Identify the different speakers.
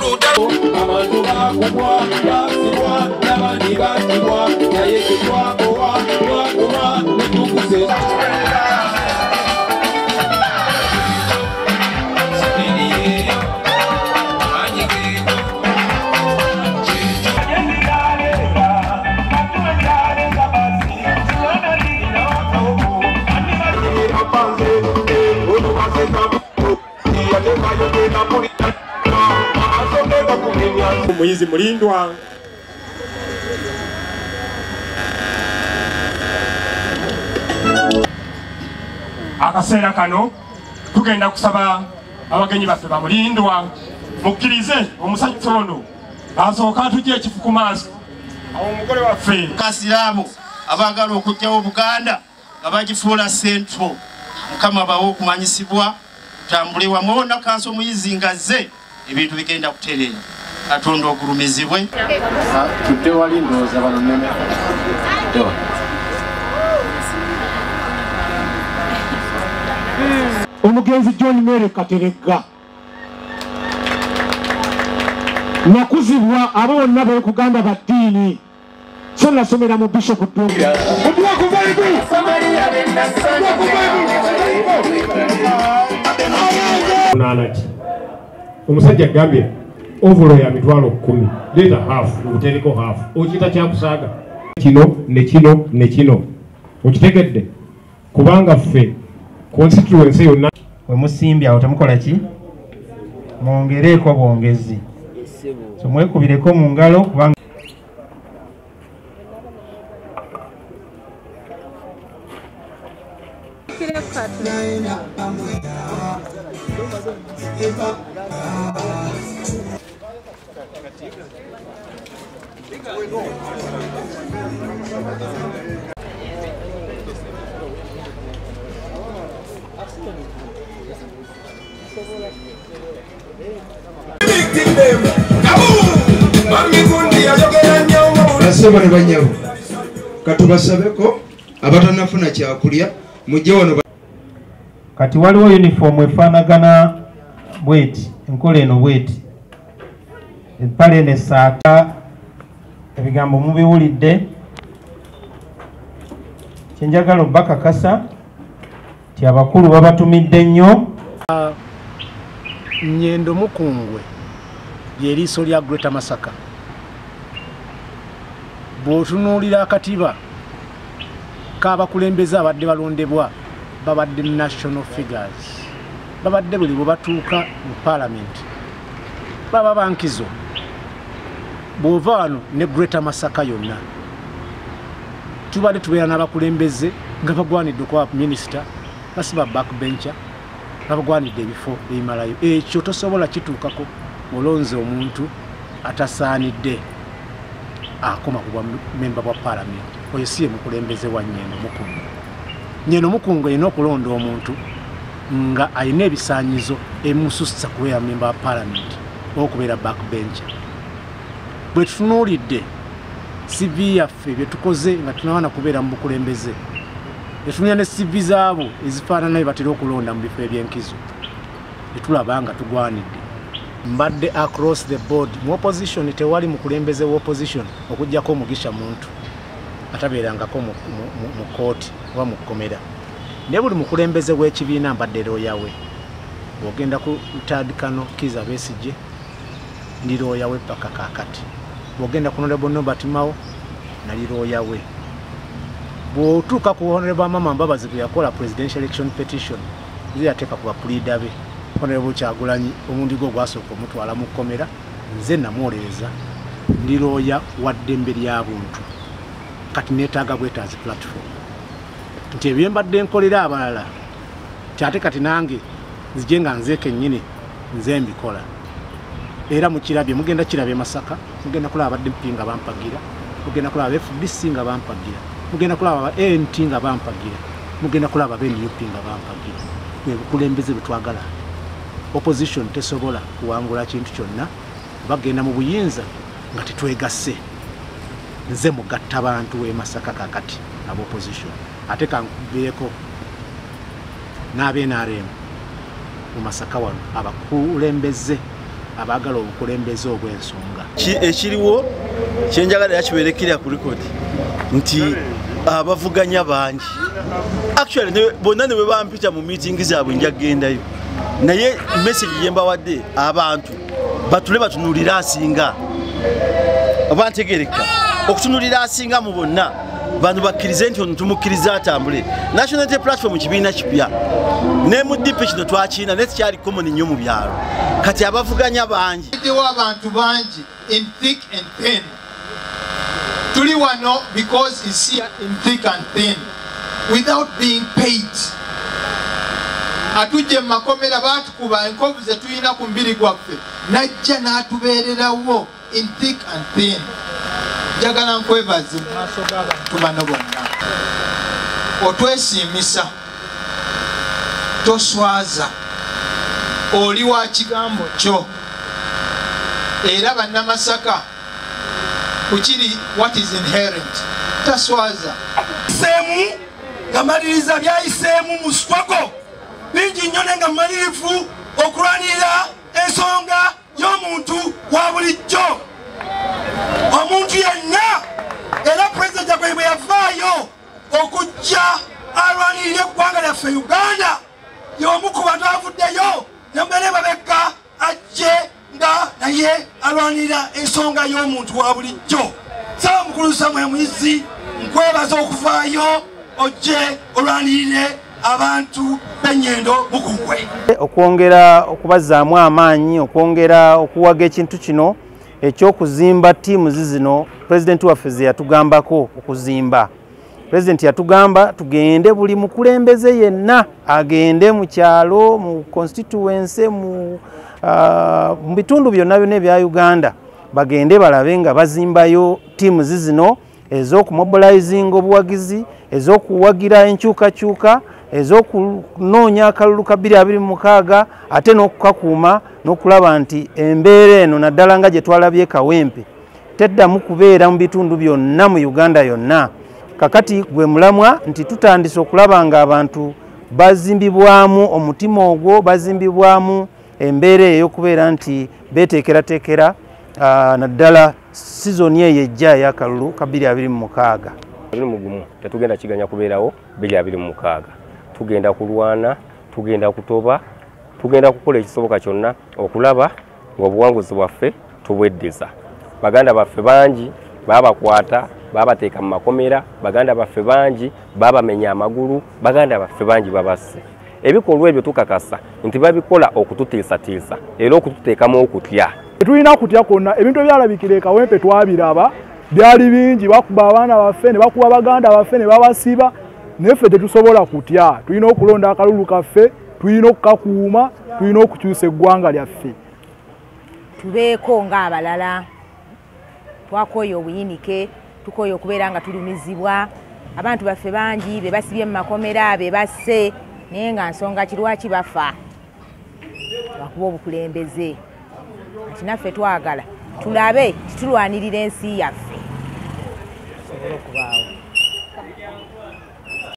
Speaker 1: Abantu bakubwa basibwa n'abandi battibwa naye tetwakowa twakoma ne tukuze.
Speaker 2: Muyizi Mulindwa akaseera kano tugenda kusaba abagenyi baffe ba Mulindwa mukkirize omusajja ono asooka atujje ekifu ku maaso awo omugole waffe
Speaker 3: Kasiraamu abaagala okuggyawo Buganda nga bagifuula central. Mukama bawe okumanyisibwa tutambule wamu wonna kanso Muyizi nga azze ebintu bigenda kutereera. Katonda ogulumizibwe.
Speaker 4: Tudde wali ndowooza bano nneme.
Speaker 5: Omugenzi John Mary Kateregga nakuzibwa abo bonna beekugamba ba ddiini so nasomera mu Bishop Ddungu.
Speaker 2: Omusajja agambye ovulo ya mitwalo 10 leeta half nkuteereko half okiyita kyakusaaga kino ne kino ne kino okitegedde kubanga ffe constituency yonna
Speaker 6: we musimbye awo temukola ki mwongereeko bwongezi so mwekubireko mu ngalo kubanga
Speaker 7: Basebo ne bannyabo katubasabeko abatanafuna kyakulya mujje wano.
Speaker 6: Kati waliwo uniform efaanagana bweti, enkola eno bweti, empale eno essaata, ebigambo mubiwulidde. Kyenjagala obbakakasa nti abakulu babatumidde nnyo.
Speaker 4: Nyendo Mukungwe ly'eriiso lya Greater Masaka. Bw'otunuulira akatiba k'abakulembeze abadde balondebwa babadde national figures, babadde buli bwe batuuka mu parliament baba bankizo. Bw'ova wano ne Greater Masaka yonna tubadde tubeera n'abakulembeze nga bagwanidde okuba minisita, basiba backbencher, babagwanidde ebifo ebimalayo. Ekyo tosobola kituukako olonze omuntu atasaanidde akoma ku bwa memba bwa parliament. Oyo si ye mukulembeze wa Nyendo Mukungwe. Nyendo Mukungwe erina okulonda omuntu nga alina ebisaanyizo ebimusussa kubeera memba wa parliament oba okubeera backbencher. Bwe tutunuulidde CV yaffe bye tukoze nga tunawana kubeera mu bukulembeze, etunuulira ne CV zaabo ezifaanana bye batera okulonda mu bifo eby'enkizo, etulaba nga tugwanidde. Mbadde across the board mu opposition tewali mukulembeze wa opposition okuggyako Omugisha Muntu atabeerangako mu kooti oba mu kkomera. Naye buli mukulembeze w'ekibiina mbadde looya we. Bw'ogenda ku Tad Kano Kizza Besigye ndi looya we paka kaakati. Bw'ogenda ku Honorable Norbert Mao nali looya we. Bw'otuuka ku Honorable Amama Mbabazi bwe yakola presidential election petition, nze yateeka ku bapuliida be. Honorable Kyagulanyi omundi gwe ogwasooka omutwala mu kkomera nze namuwolereza, ndi looya wa ddembe lya buntu. Kati neetaaga bwetaazi platform nti ebyo mbadde nkolera abalala ti ate kati nange nzije nga nze kennyini nze mbikola. Era mukirabye, mugenda kirabye Masaka, mugenda kulaba aba DP nga bampagira, mugenda kulaba aba FDC nga bampagira, mugenda kulaba aba ANT nga bampagira, mugenda kulaba aba NUP nga bampagira. Bwe bukulembeze bwe twagala. Opposition tesobola kuwangula kintu kyonna, bagenda mu buyinza nga tetwegasse. Nze mugatta bantu w'e Masaka kakati aba opposition. Ate kankubeeko n'aba NRM mu Masaka wano abakulembeze abaagala obukulembeze obw'ensonga.
Speaker 8: Ekiriwo kyenjagala yakiberekera ku record nti abavuganya bangi actually bonna ne bwe bampita mu meeting zaabwe nja kugendayo, naye message gye mbawadde abantu batule batunulira asinga oba ntegereka okutunulira asinga mu bonna bantu bakkirize nti ono tumukkiriza atambule. National Unity Platform kibiina kipya ne mu DP kino twakiina naye tekyali common nnyo mu byalo, kati abavuganya bangi
Speaker 9: abantu bangi in thick and thin. Tuli wano because it's here in thick and thin without being paid. Atujje mu makomera baatukuba enkovu ze tulina ku mubiri gwaffe najja n'atubeererawo in thick and thin. Njagala nkwebaze mu maaso g'abantu bano bonna, otwesiimisa, toswaza, oli wa kigambo kyo. Era bannamasaka kukiri what is inherent, taswaza.
Speaker 10: Seemu nga maliriza byayiseemu mu struggle bingi nnyo naye nga mmalirivu okulwanirira ensonga y'omuntu wa bulijjo, omuntu yenna. Era Pulezidenti Kyagulanyi bwe yavaayo okujja alwanirira eggwanga lyaffe Uganda, y'omu ku bantu avuddeyo nembeera babekka ajje nga naye alwanirira ensonga y'omuntu wa bulijjo. Saba mukulu Samuel Muyizi, nkwebaza okuvaayo ojje olwanirire abantu b'Ennyendo Mukungwe.
Speaker 11: Okwongera okubazzaamu amaanyi, okwongera okuwaga ekintu kino eky'okuzimba ttiimu zino pulezidenti waffe ze yatugambako okuzimba. Pulezidenti yatugamba tugende buli mukulembeze yenna agende mu kyalo, mu constituency, mu bitundu byonna byonna ebya Uganda, bagende balabe nga bazimbayo ttiimu zino ez'okumobilizinga obuwagizi, ez'okuwagira enkyukakyuka, ez'okunoonya akalulu ka 2026 ate n'okukakuuma n'okulaba nti embeera eno naddala nga gye twalabye Kawempe teddamu kubeera mu bitundu byonna mu Uganda yonna. Kakati gwe mulamwa nti tutandise okulaba nga abantu bazimbibwamu omutima ogwo, bazimbibwamu embeera ey'okubeera nti beeteekerateekera naddala sizoni eyo ejja ey'akalulu ka 2026.
Speaker 12: Mugumu tetugenda kiganya kubeerawo 2026. Tugenda kulwana, tugenda kutoba, tugenda kukola ekisoboka kyonna okulaba ng'obuwanguzi bwaffe tubweddiza. Baganda baffe bangi babakwata, babateeka mu makomera, baganda baffe bangi babamenya amagulu, baganda baffe bangi babasse. Ebikolwa ebyo tukakasa nti babikola okututiisatiisa era okututeekamu okutya.
Speaker 13: Tulina kutya kwonna, ebintu ebyalabikira e Kawempe twabiraba, byali bingi, bakuba abaana baffe ne bakuba baganda baffe ne babasiba, naye ffe tetusobola kutya. Tulina okulonda akalulu kaffe, tulina okukakuuma, tulina okukyusa eggwanga lyaffe.
Speaker 14: Tubeeko ng'abalala, twakooye obuyinike, tukooye okubeera nga tulumizibwa, abantu baffe bangi be basibye mu makomera, be basse, naye nga nsonga ki lwaki bafa? Lwakuba obukulembeze. Kati naffe twagala tulabe titulwanirira ensi yaffe. Tusobole okubaawo.